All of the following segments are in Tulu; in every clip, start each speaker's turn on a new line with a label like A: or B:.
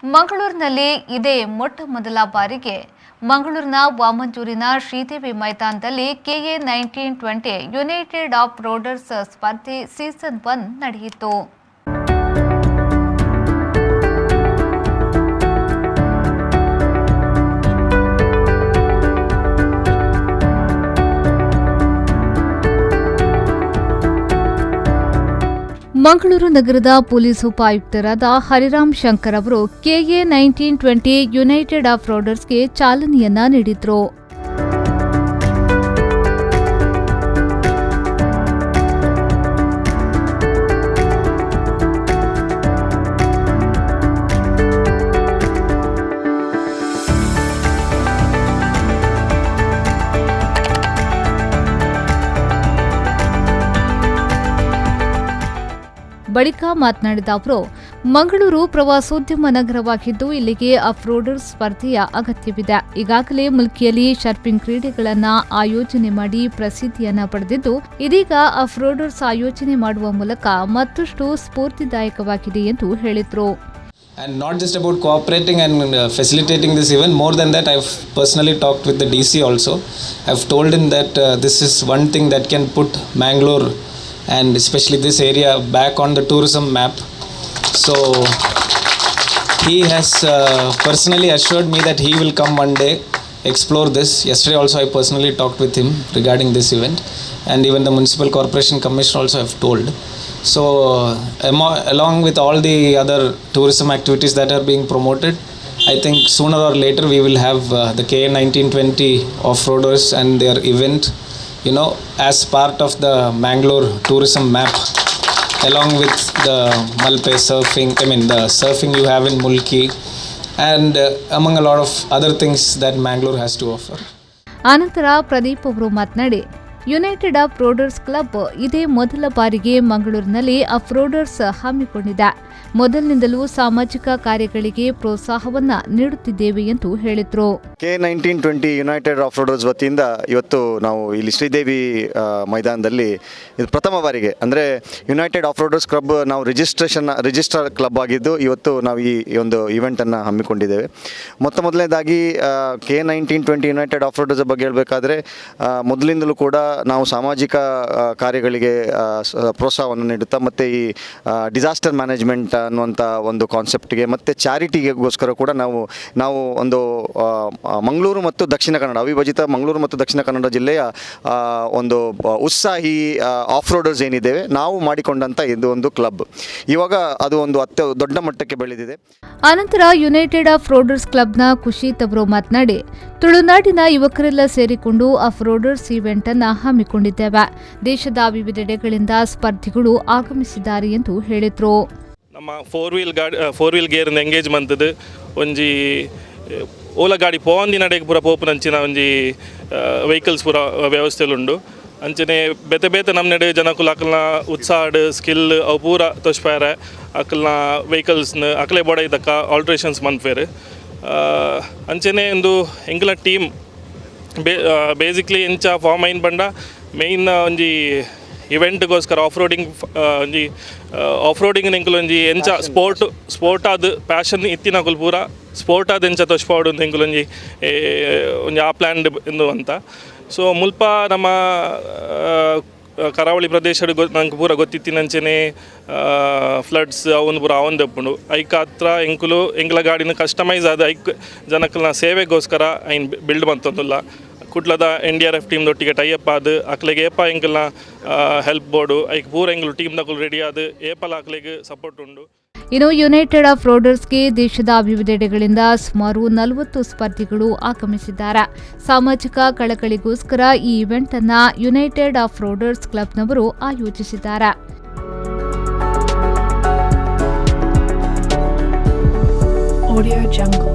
A: ಮಂಗಳೂರಿನಲ್ಲಿ ಇದೇ ಮೊಟ್ಟ ಮೊದಲ ಬಾರಿಗೆ ಮಂಗಳೂರಿನ ವಾಮಂಜೂರಿನ ಶ್ರೀದೇವಿ ಮೈದಾನದಲ್ಲಿ KA 1920 United of roaders ಸ್ಪರ್ಧೆ ಸೀಸನ್ 1 ನಡೆಯಿತು. ಮಂಗಳೂರು ನಗರದ ಪೊಲೀಸ್ ಉಪಾಯುಕ್ತರಾದ ಹರಿರಾಮ್ ಶಂಕರ್ ಅವರು ಕೆಎ 1920 ಯುನೈಟೆಡ್ ಆಫ್ ರೋಡರ್ಸ್ಗೆ ಚಾಲನೆಯನ್ನ ನೀಡಿದ್ರು. ಬಳಿಕ ಮಾತನಾಡಿದ ಅವರು, ಮಂಗಳೂರು ಪ್ರವಾಸೋದ್ಯಮ ನಗರವಾಗಿದ್ದು ಇಲ್ಲಿಗೆ ಆಫ್ ರೋಡರ್ಸ್ ಸ್ಪರ್ಧೆಯ ಅಗತ್ಯವಿದೆ. ಈಗಾಗಲೇ ಮುಲ್ಕಿಯಲ್ಲಿ ಸರ್ಫಿಂಗ್ ಕ್ರೀಡೆಗಳನ್ನು ಆಯೋಜನೆ ಮಾಡಿ ಪ್ರಸಿದ್ಧಿಯನ್ನ ಪಡೆದಿದ್ದು, ಇದೀಗ ಆಫ್ ರೋಡರ್ಸ್ ಆಯೋಜನೆ ಮಾಡುವ ಮೂಲಕ ಮತ್ತಷ್ಟು ಸ್ಫೂರ್ತಿದಾಯಕವಾಗಿದೆ ಎಂದು ಹೇಳಿದರು.
B: And not just about cooperating and facilitating this event, more than that, I've personally talked with the DC also. I've told him that this is one thing that can put Mangalore and especially this area back on the tourism map. So he has personally assured me that he will come one day, explore this. Yesterday also I personally talked with him regarding this event, and even the Municipal Corporation Commissioner also have told. So along with all the other tourism activities that are being promoted, I think sooner or later we will have the KA 1920 off-roaders and their event, as part of the Mangalore tourism map, along with the Malpe surfing, I mean the surfing you have in Mulki, and among a lot of other things that Mangalore has to offer.
A: ಅನಂತರ ಪ್ರದೀಪ್ ಅವರು ಮಾತನಾಡಿ, United of roaders club ಇದೇ ಮೊದಲ ಬಾರಿಗೆ ಮಂಗಳೂರಿನಲ್ಲಿ ಆಫ್ ರೋಡರ್ಸ್ ಹಮ್ಮಿಕೊಂಡಿದೆ. ಮೊದಲಿನಿಂದಲೂ ಸಾಮಾಜಿಕ ಕಾರ್ಯಗಳಿಗೆ ಪ್ರೋತ್ಸಾಹವನ್ನ ನೀಡುತ್ತಿದ್ದೇವೆ ಎಂದು ಹೇಳಿದರು.
C: K 1920 United of roaders ವತಿಯಿಂದ ಇವತ್ತು ನಾವು ಇಲ್ಲಿ ಶ್ರೀದೇವಿ ಮೈದಾನದಲ್ಲಿ ಇದು ಪ್ರಥಮ ಬಾರಿಗೆ, ಅಂದರೆ ಯುನೈಟೆಡ್ ಆಫ್ ರೋಡರ್ಸ್ ಕ್ಲಬ್ ನಾವು ರಿಜಿಸ್ಟರ್ ಕ್ಲಬ್ ಆಗಿದ್ದು ಇವತ್ತು ನಾವು ಈ ಒಂದು ಇವೆಂಟನ್ನು ಹಮ್ಮಿಕೊಂಡಿದ್ದೇವೆ. ಮೊತ್ತ ಮೊದಲನೇದಾಗಿ ಕೆ 1920 ಯುನೈಟೆಡ್ ಆಫ್ ರೋಡರ್ಸ್ ಬಗ್ಗೆ ಹೇಳಬೇಕಾದ್ರೆ, ಮೊದಲಿಂದಲೂ ಕೂಡ ನಾವು ಸಾಮಾಜಿಕ ಕಾರ್ಯಗಳಿಗೆ ಪ್ರೋತ್ಸಾಹವನ್ನು ನೀಡುತ್ತಾ ಮತ್ತು ಈ ಡಿಸಾಸ್ಟರ್ ಮ್ಯಾನೇಜ್ಮೆಂಟ್ ಅನ್ನುವಂಥ ಒಂದು ಕಾನ್ಸೆಪ್ಟ್ಗೆ ಮತ್ತು ಚಾರಿಟಿಗೋಸ್ಕರ ಕೂಡ ನಾವು ನಾವು ಒಂದು ಮಂಗಳೂರು ಮತ್ತು ದಕ್ಷಿಣ ಕನ್ನಡ, ಅವಿಭಜಿತ ಮಂಗಳೂರು ಮತ್ತು ದಕ್ಷಿಣ ಕನ್ನಡ ಜಿಲ್ಲೆಯ ಒಂದು ಉತ್ಸಾಹಿ ಆಫ್ ರೋಡರ್ಸ್ ಏನಿದ್ದೇವೆ ನಾವು ಮಾಡಿಕೊಂಡಂಥ ಇದು ಒಂದು ಕ್ಲಬ್. ಇವಾಗ ಅದು ಒಂದು ಅತ್ಯ ದೊಡ್ಡ ಮಟ್ಟಕ್ಕೆ ಬೆಳೆದಿದೆ.
A: ಅನಂತರ ಯುನೈಟೆಡ್ ಆಫ್ ರೋಡರ್ಸ್ ಕ್ಲಬ್ನ ಖುಷಿತ್ ಅವರು ಮಾತನಾಡಿ, ತುಳುನಾಡಿನ ಯುವಕರೆಲ್ಲ ಸೇರಿಕೊಂಡು ಆಫ್ ರೋಡರ್ಸ್ ಇವೆಂಟ್ ಅನ್ನು ಹಮ್ಮಿಕೊಂಡಿದ್ದೇವೆ. ದೇಶದ ವಿವಿಧೆಡೆಗಳಿಂದ ಸ್ಪರ್ಧಿಗಳು ಆಗಮಿಸಿದ್ದಾರೆ ಎಂದು ಹೇಳಿದರು.
D: ನಮ್ಮ ಫೋರ್ ವೀಲ್ ಗಾಡಿ, ಫೋರ್ ವೀಲ್ ಗೇರ್ನ ಎಂಗೇಜ್ ಮಂತದ್ದು ಒಂಜಿ ಓಲ ಗಾಡಿ ಪೋಂದಿನಡೆಗೆ ಪೂರ ಪೋಪುನಂಚಿನ ಒಂಜಿ ವೆಹಿಕಲ್ಸ್ ಪೂರ ವ್ಯವಸ್ಥೆಲುಂಡು. ಅಂಚನೆ ಬೇತೆ ಬೇತೆ ನಮ್ಮ ನಡೆ ಜನಕುಲು ಅಕಲ್ನ ಉತ್ಸಾಹ ಸ್ಕಿಲ್ ಅವು ಪೂರ ತೋಚ್ಪಾರೆ. ಅಕಲ್ನ ವೆಹಿಕಲ್ಸ್ನ ಅಕಲೆ ಬೋಡ ಇದಕ್ಕ ಆಲ್ಟ್ರೇಷನ್ಸ್ ಮನ್ಪೇರು. ಅಂಚನೆ ಒಂದು ಎಂಕಲ್ನ ಟೀಮ್ ಬೇಸಿಕ್ಲಿ ಎಂಚ ಫಾರ್ಮ್ ಐನ್ ಬಂಡ ಮೇಯ್ನ್ ಒಂಜಿ ಇವೆಂಟ್ಗೋಸ್ಕರ ಆಫ್ ರೋಡಿಂಗ್ ಒಂಜಿ ಆಫ್ ರೋಡಿಂಗ್ ಎಂಕುಲು ಒಂಜಿ ಎಂಚ ಸ್ಪೋರ್ಟ್ ಸ್ಪೋರ್ಟ್ ಆದ್ ಪ್ಯಾಷನ್ ಇತ್ತಿನಕುಲು ಪೂರ ಸ್ಪೋರ್ಟ್ ಆದ್ ಎಂಚ ತೋಚ್ಪಾವೊಡು ಅಂತ ಎಂಕುಲು ಒಂಜಿ ಒಂಜಿ ಆ ಪ್ಲ್ಯಾನ್ ಎಂದು ಅಂತ. ಸೊ ಮುಲ್ಪ ನಮ್ಮ ಕರಾವಳಿ ಪ್ರದೇಶಡ್ ನಂಗೆ ಪೂರ ಗೊತ್ತಿತ್ತಿನಂಚನೆ ಫ್ಲಡ್ಸ್ ಅವನು ಪೂರ ಅವನ್ ದಪ್ಪುಂಡು. ಐಕ್ ಹತ್ರ ಎಂಕುಲು ಎಂಕ್ಲ ಗಾಡಿನ ಕಸ್ಟಮೈಸ್ ಆದ ಐಕ್ ಜನಕ್ಕಲ್ನ ಸೇವೆಗೋಸ್ಕರ ಐನ್ ಬಿಲ್ಡ್ ಮಂತೊಂದುಲ್ಲ. ಕುಡ್ಲದ ಎನ್ಡಿಆರ್ಎಫ್ ಟೀಮ್ ದೊಟ್ಟಿಗೆ ಟೈ ಅಪ್ ಆದ್ ಅಕ್ಲೆಗೆ ಏಪ ಎಂಕಲ್ನ ಹೆಲ್ಪ್ ಬೋರ್ಡು ಐಕ್ ಪೂರ ಎಂಕುಲು ಟೀಮ್ ದಕುಲು ರೆಡಿ ಆದ್ ಏಪಲ ಅಕ್ಲೆಗ್ ಸಪೋರ್ಟ್ ಉಂಡು.
A: ಇನ್ನು ಯುನೈಟೆಡ್ ಆಫ್ ರೋಡರ್ಸ್ಗೆ ದೇಶದ ವಿವಿಧೆಡೆಗಳಿಂದ ಸುಮಾರು 40 ಸ್ಪರ್ಧಿಗಳು ಆಗಮಿಸಿದ್ದಾರೆ. ಸಾಮಾಜಿಕ ಕಳಕಳಿಗೋಸ್ಕರ ಈ ಇವೆಂಟ್ ಅನ್ನು ಯುನೈಟೆಡ್ ಆಫ್ ರೋಡರ್ಸ್ ಕ್ಲಬ್ನವರು ಆಯೋಜಿಸಿದ್ದಾರೆ.
E: Audio Jungle.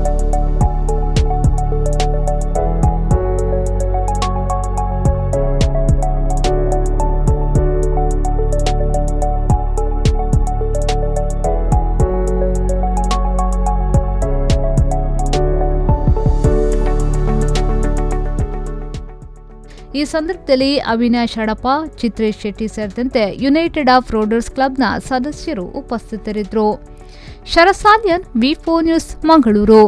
A: ಈ ಸಂದರ್ಭದಲ್ಲಿ ಅವಿನಾಶ್ ಹಡಪ, ಚಿತ್ರೇಶ್ ಶೆಟ್ಟಿ ಸೇರಿದಂತೆ ಯುನೈಟೆಡ್ ಆಫ್ ರೋಡರ್ಸ್ ಕ್ಲಬ್ನ ಸದಸ್ಯರು ಉಪಸ್ಥಿತರಿದ್ದರು. ಶರಸಾಲಿಯನ್, ವಿ 4 ನ್ಯೂಸ್, ಮಂಗಳೂರು.